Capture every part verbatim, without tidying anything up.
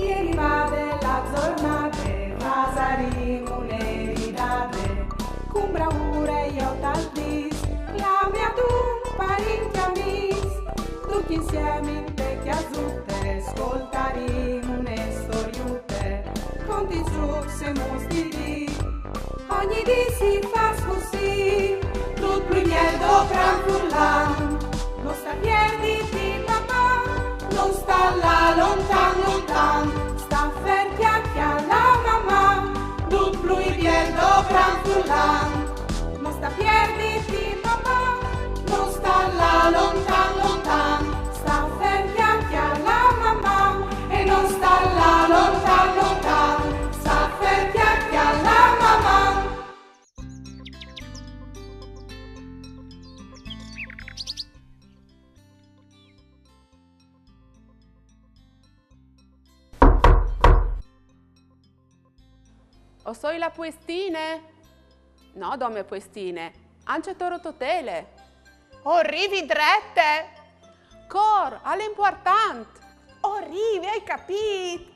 Che rivade la zornade, fasarìn une ridade, cun braure jo tal dis, clame adun parint e amis, ducj insiemi inte cjasute, scoltarìn une storiute, conti, zucs e mustiris. Ogni dì si fâs cussì, dut plui biel dopran furlan. No sta pierditi, Maman, no sta lâ lontan, lontan, sta fer cjacar la Maman, dut plui biel dopran furlan. No sta pierditi, Maman, no sta lâ lontan, lontan, sta fer cjacar la Maman, e no sta lâ lontan, lontan, sta fer cjacar la Maman. O soi la puestine? No dome puestine, ancje Torototele. O rivi drete! Cor, al è impuartant! O rivi, o ai capît!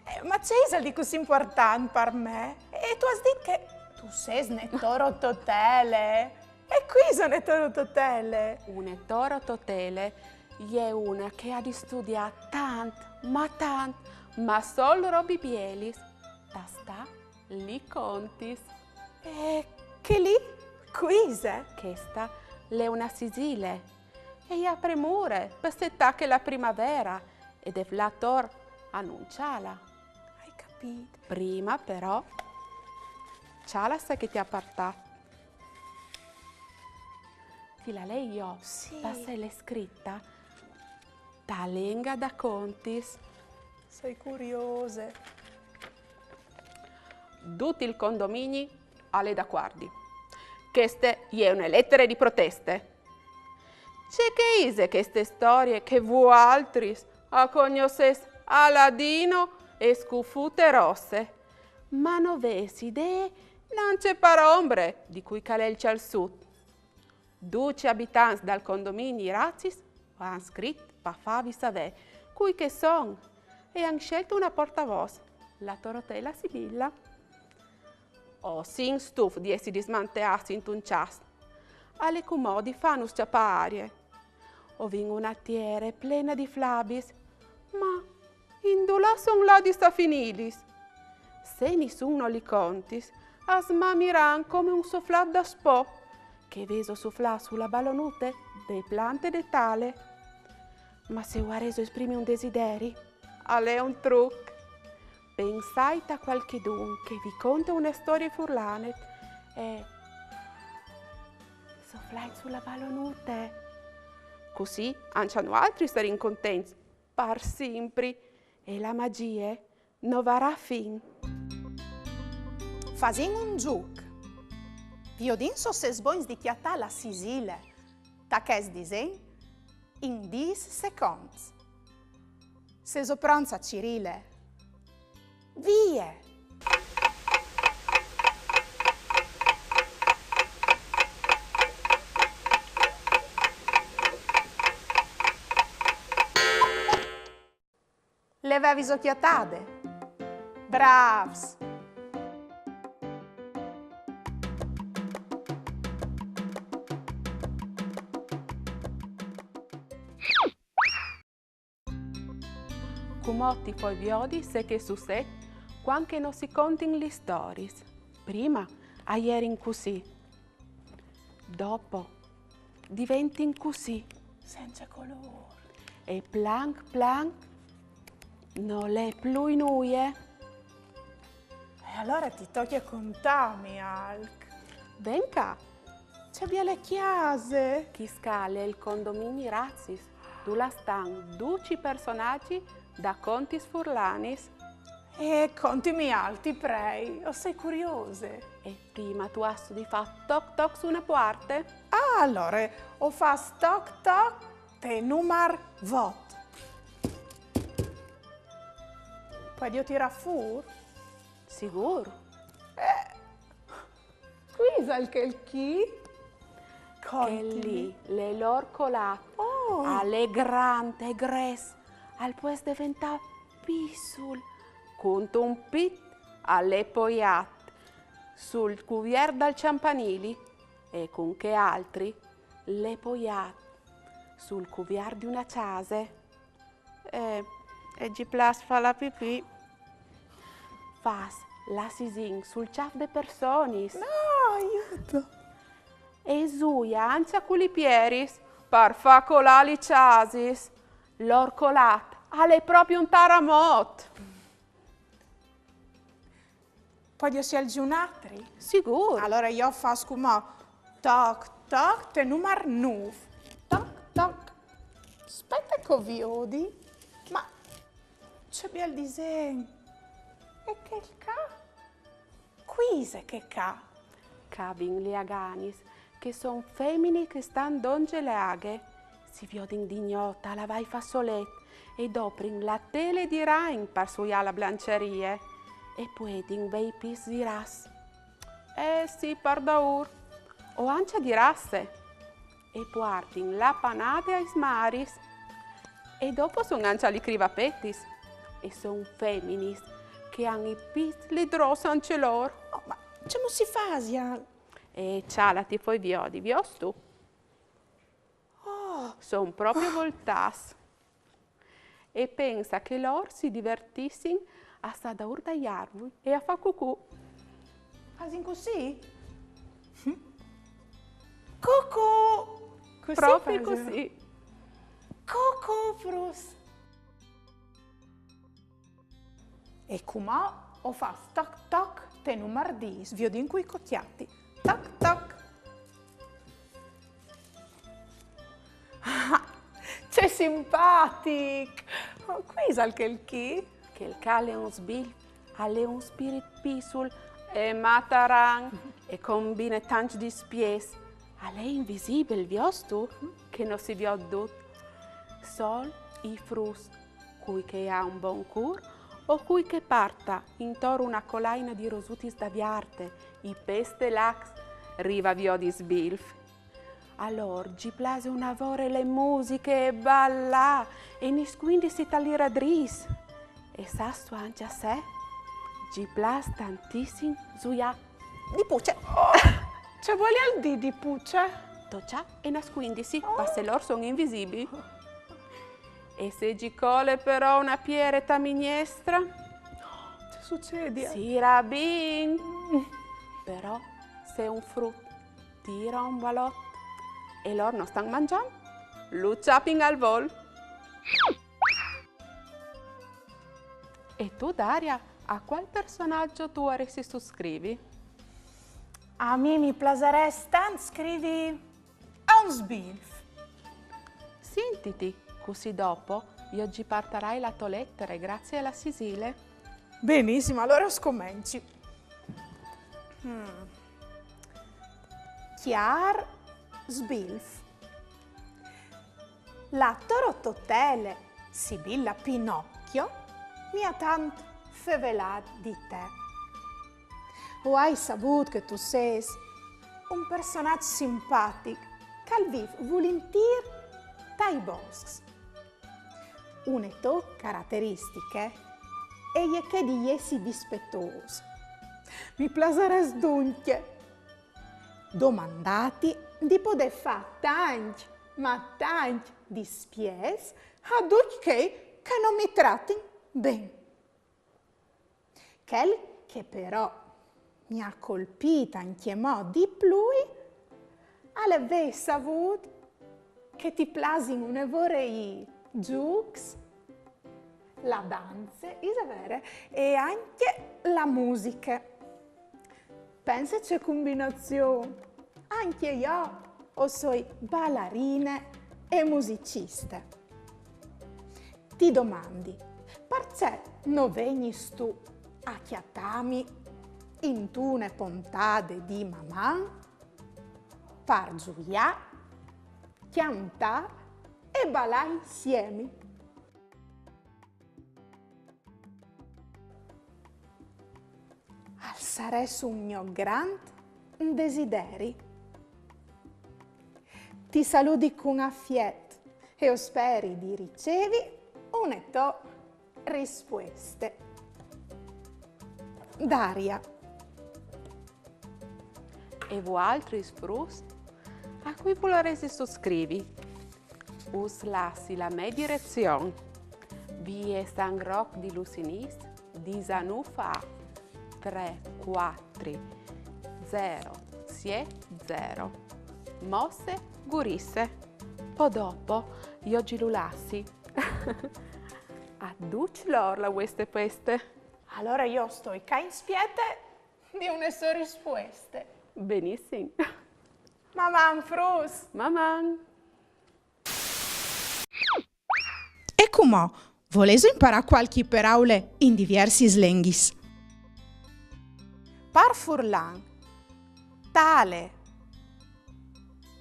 Eh, ma ce isal di cussì impuartant par me? E tu âs dit che tu sês une Torototele? E cui ise une Torototele? Une Torototele e je une che e à di studiâ tant, ma tant, ma sôl robis bielis, ta stâ li contis. E chê li? Cui ise? Cheste e je une sisile, e e à premure, parcè che e tache la primavere, e e deve lâ ator a anunciâle. Ai capît. Prime, però, cjale ce che ti ai puartât. Ti le lei jo? Sì. Parcè che e je scrite te lengue des contis. O soi curiose. Dut il condomini al è dacuardi. Cheste e je une letare di proteste. Ce che ise cheste storie che vualtris o cognossês Aladino e Scufute Rosse, ma no vês idee nancje par ombre di cui che al è il cjalçut. Ducj i abitants dal condomini Razis a àn scrit par fâvi savê cui che a son e a àn sielt une puartavôs, la Torotela Sibila. O sin stufs di jessi dismanteâts intun cjast. Al è cumò di fânus cjapâ arie. O vin une tiere plene di flabis, ma indulà son ladiis a finîlis? Se nissun no lis contis, a smamiran come un soflât daspò, che vêso soflât su la balonute de plante de tale. Ma se o vuarêso esprimi un desideri, al è un truc. Pensait a cualchidun che vi conte une storie furlane e soflait su la balonute. Cussì ancje nualtris o sarìn contents par simpri e la magjie no varà fin. Fasìn un zûc. Viodìn se o sês bogns di cjatâ la sisile ta chest disen in dîs seconts. Sêso pronts a cirîle? Vie! Le vêso cjatade? Brâfs! Cumò ti fâs viodi ce che al sucêt cuant che no si contin lis storiis. Prime a jerin cussì. Dopo a diventin cussì. Cence colôr. E planc planc nol è plui nuie. E alore ti tocje contâmi alc. Ven ca. Ce biele cjase! Chest al è il condomini Razis, dulà a stan ducj i personaçs des contis furlanis. E contimi alc, ti prei, o soi curiose. E prime tu âs di fâ toc toc su une puarte. Ah, alore, o fâs toc toc te numar vot. Puedio tirâ fûr? Sigûr. Eh, cui isal chel chi? Chel li al è l'orcolat. Oh. Al è grant e gres. Al pues deventâ pisul, cuntun pît al è poiât sul cuviert dal cjampanili e cun chê altri l'è poiât sul cuviert di une cjase. E, e gji plâs fâ la pipì. Fâs la sisin sul cjâf de personis. No, aiuto! E zuie ancje cu lis pieris par fâ colâ lis cjasis. L'orcolat al è propit un taramot. Puedio sielzi un altri? Sigûr. Alore jo o fâs cumò toc, toc, te numar nûf. Toc, toc. Spiete che o viodi. Ma ce biel disen. E chel ca? Cui isal chê ca? Ca a vin lis aganis, che a son feminis che a stan dongje la aghe. Si viodin di gnot a lavâ i façolets e a doprin la tele di ragn par suiâ la blancjarie e a puedin vê i pîts zirâts. Eh sì, par daûr. O ancje di raze. E a puartin la panade aes maris. E dopo a son ancje lis crivapetis. E a son feminis che a àn i pîts lidrôs ancje lôr. Oh, ma cemût si fasial? E cjalati, fâti viodi, viostu? Oh! A son propit voltâts. E pense che lôr si divertissin a stâ daûr dai arbui e a fâ cucù. Fasin cussì? Cucù! Cussì propit fasin. Cussì. Cucù, fruts! E cumò o fâs toc toc te numar dîs, viodìn cui che o cjati. Toc toc. Ah, ce simpatic! Oh, cui isal chel chi? Chel ca al è un sbilf, al è un spirit piçul e mataran e combine tancj dispiets. Al è invisibil, viostu, che no si viôt dut. Sôl i fruts, cui che e à un bon cûr o cui che e puarte intor une colaine di rosutis da viarte, i pes stelâts, rive a viodi i sbilfs. A lôr gji plase une vore la musiche e balâ e niscuindisi ta lis radriis. E sâstu ancje se? Gji plâs tantissim zuiâ di puce. Oh, ce vuelial dî di puce? Tocjâ e nascuindisi, oh, parcè lôr a son invisibii. E se gji cole però une piere ta mignestre? Ce sucedial? Si rabin! Però se un frut tire un balot e lôr no stan mangjant, lu cjapin al vôl. E tu, Daria, a cuâl personaç tu vuaressistu scrivi? A mi mi plasarès tant scrivi a un sbilf. Sintiti, cussì dopo jo gji puartarai la tô letare graciis a la Sisile. Benissim, alore o scomenci. Mm. Cjâr sbilf. La tô rototele, Sibilla Pinocchio, mi à tant fevelât di te. O ai savût che tu sês un personaç simpatic, che al vîf vulintîr tai boscs. Une tô carateristiche e je chê di jessi dispetôs. Mi plasarès duncje domandâti di podê fâ tancj, ma tancj dispiets a ducj chei che no mi tratin ben. Chel che però mi à colpît ancjemò di plui al è vê savût che ti plasin une vore i zûcs, la danze, isal vêr, e ancje la musiche. Pense ce combinazion! Ancje jo o soi balarine e musiciste. Ti domandi, parcè no vegnistu a cjatâmi intune pontade di Maman par zuiâ, cjantâ e balâ insiemi? Al sarès un gno grant desideri. Ti saludi cun afiet e o speri di ricevi une tô rispueste. Daria. E vualtris, fruts? A cui vularessistu scrivi? Us lassi la mê direzion. Vie San Roc di Lusinîs, disanûf A, trê cuatri zero siet zero. Mosse Gurisse. Po dopo, jo zi lu lassi. A ducj lôr la vueste pueste. Alore jo o stoi ca in spiete di une sô rispueste. Benissim. Maman, fruts! Maman! E cumò, volêso imparâ cualchi peraule in diviersis lenghis? Par furlan, tale.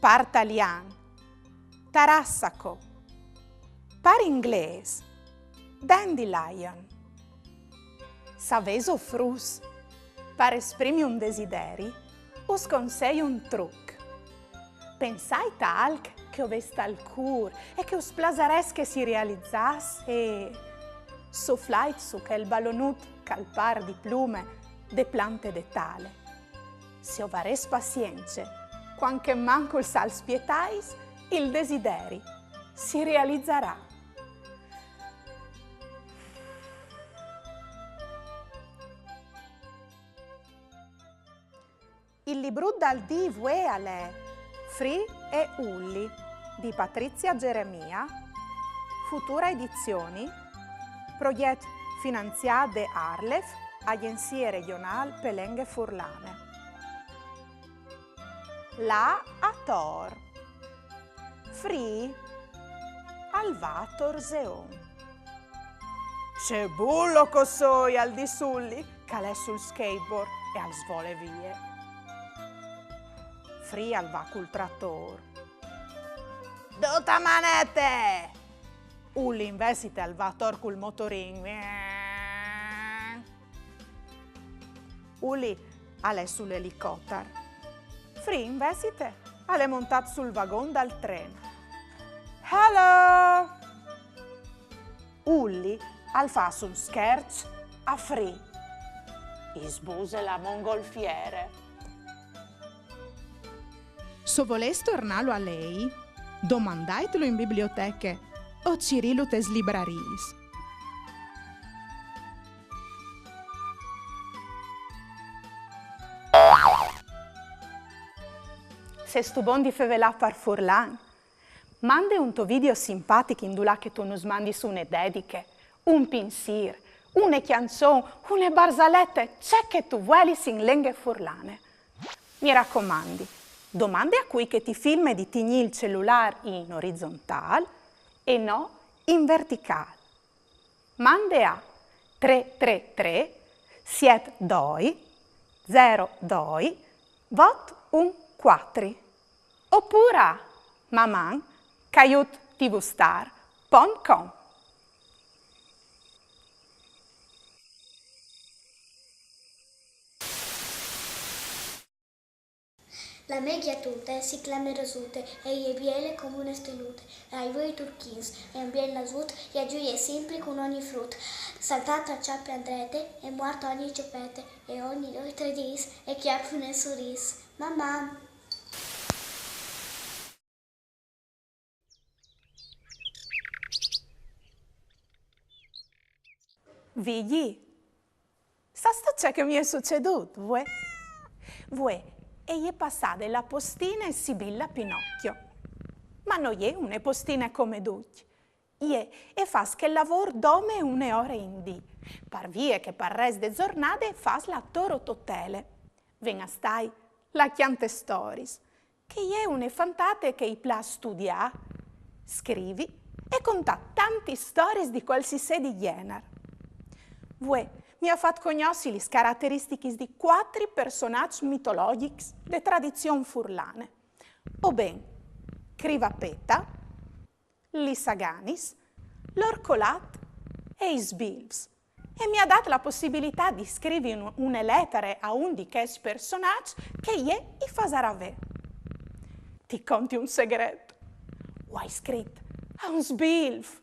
Par talian, tarassaco. Par inglês, dandelion. Savêso, fruts, par esprimi un desideri, us consei un truc. Pensait a alc che o vês tal cûr e che us plasarès che si realizàs e soflait su chel balonut che al pâr di plume de plante de tale. Se o varês pazience, cuant che mancul sal spietais, il desideri si realizarà. Il librut dal dì vuê al è Free e Ulli di Patrizia Geremia, Futura Edizioni, progjet finanziât de ARLeF, Agjenzie Regjonâl pe Lenghe Furlane. Lâ ator. Free al va ator zeon. Ce bulo che o soi, al dîs Ulli, che al è sul skateboard e al svole vie. Free al va cul tratôr. Dut a manete! Ulli invezit al va ator cul motorin. Ulli al è sul elicotar. Free invezit al è montât sul vagon dal tren. Hello! Ulli al fâs un scherç a Free. I sbuse la mongolfiere. Se o volês tornâlu a lei, domandaitlu in biblioteche o cirîlu tes librariis. Sêstu bon di fevelâ par furlan? Mande un to video simpatic indulà che tu nus mandis une dediche, un pinsîr, une cjançon, une barzalete, ce che tu vuelis in lenghe furlane. Mi racomandi, domande a cui che ti filme di tignî il celulâr in orizontâl e no in verticâl. Mande a trê trê trê siet doi zero doi vot un cuatri. Opûr a maman caiut tvstar pont com. La mê gjatute si clame Rosute e e je biele come une stelute, e à i voi turchins e un biel nasut, e e zuie simpri cun ogni frut. Saltât e cjape a drete e muart ogni cjopete, e ogni doi trê dîs e cjape une surîs. Maman! Vigji, sâstu ce che mi è sucedût, vuê? Vuê e je passade la postine Sibilla Pinocchio. Ma no je une postine come ducj. Jê e fâs chel lavôr dome une ore in dì, par vie che pal rest de zornade e fâs la torototele. Ven a stâi la Cjante Storiis, che e je une fantate che i plâs studiâ, scrivi e contâ tantis storiis di cualsisedi gjenar. Vuê mi à fat cognossi lis carateristichis di cuatri personaçs mitologjics de tradizion furlane, o ben Crivapeta, lis Aganis, l'Orcolat e i Sbilfs, e mi à dât la pussibilitât di scrivi un-, une letare a un di chescj personaçs che jê i fasarà vê. Ti conti un segret. O ai scrit a un sbilf.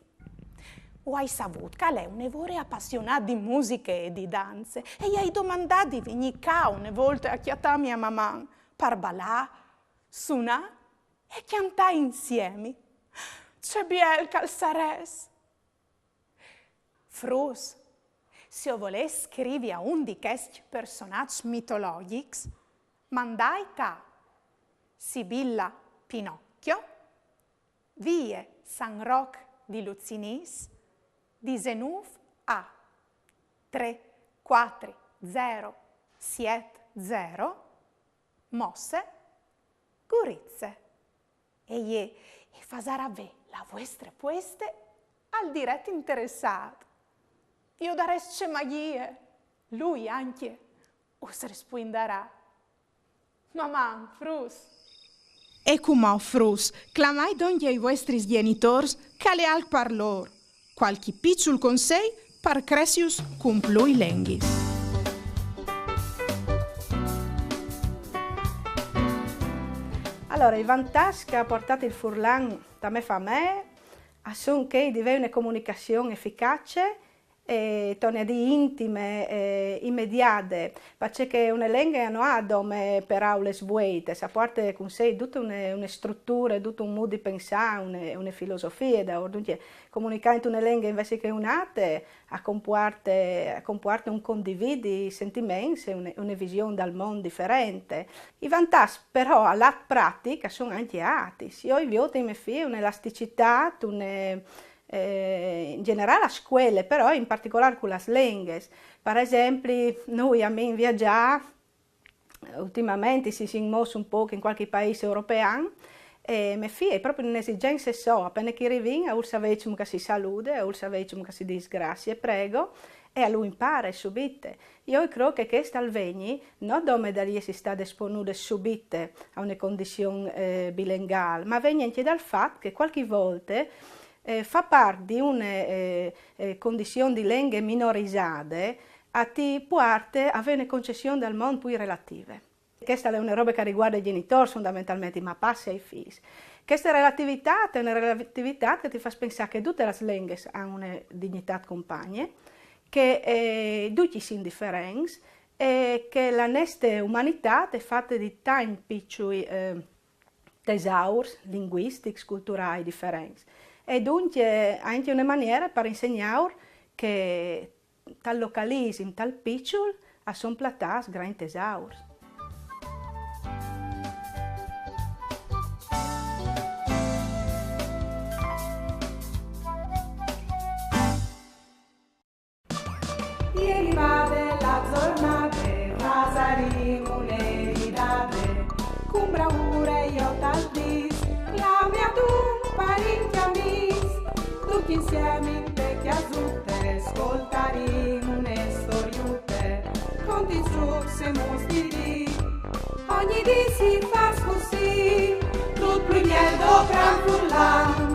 O ai savût che al è une vore apassionât di musiche e di danze, e i ai domandât di vignî ca une volte a cjatâ mia maman par balâ, sunâ e cjantâ insiemi. Ce biel che al sarès! Fruts, se o volês scrivi a un di chescj personaçs mitologjics, mandait a Sibilla Pinocchio, vie San Roc di Luzinîs, disenûf A, trê cuatri zero siet zero, Mosse, Gurize. E jê e fasarà vê la vuestre pueste al diret interessât. Viodarês ce magjie, lui ancje us rispuindarà. Maman, fruts! E cumò, fruts, clamait dongje i vuestris gjenitôrs, che al è alc par lôr. Cualchi piçul consei par cressius cun plui lenghis. Alore, i vantaçs che al à puartât il furlan te mê famee a son chei di vê une comunicazion eficace e, torni a dî, intime e imediade, parcè che une lenghe no à dome peraulis vueitis, e puarte cun se dute une, une struture, dut un mût di pensâ, une, une filosofie, daûr. Duncje, comunicâ intune lenghe invezit che une altre, al compuarte, al compuarte un condividi sentiments e une, une vision dal mont diferente. I vantaçs, però, al at pratic a son ancje atis. Jo o viôt in mê fie une elasticitât, une, eh, in gjenerâl a scuele, però in particolâr cu lis lenghis. Par esempli, nô amìn viagjâ, ultimamentri si sin mossi un pôc in cualchi paîs european, e mê fie e à propit une esigence sô, a pene che i rivìn, a vûl savê cemût che si salude, a vûl savê cemût che si dîs graciis, prego, e a lu impare subite. Jo o crôt che chest al vegni no dome dal jessi stade esponude subite a une condizion, eh, bilengâl, ma al vegni ancje dal fat che cualchi volte, eh, fâ part di une, eh, eh, condizion di lenghe minorizade a ti puarte a vê une concession dal mont plui relative. Cheste e je une robe che e rivuarde i gjenitôrs fondamentalmentri, ma passe ai fîs. Cheste relativitât e je une relativitât che ti fâs pensâ che dutis lis lenghis a àn une dignitât compagne, che, eh, ducj i sin diferents e che la nestre umanitât e je fate di tancj piçui, eh, tesaurs linguistics, culturâi diferents. E duncje e je ancje une maniere par insegnâur che tal localisim, tal piçul, a son platâts grancj tesaurs. E rivade la zornade, fasarìn une ridade, cun braure jo tal dîs, clami adun parint e amîs, ducj insiemi inte cjasute, scoltarìn une storiute, contint, zucint e mustrin, ogni dì si fâs cussì, dut plui biel dal cran furlan.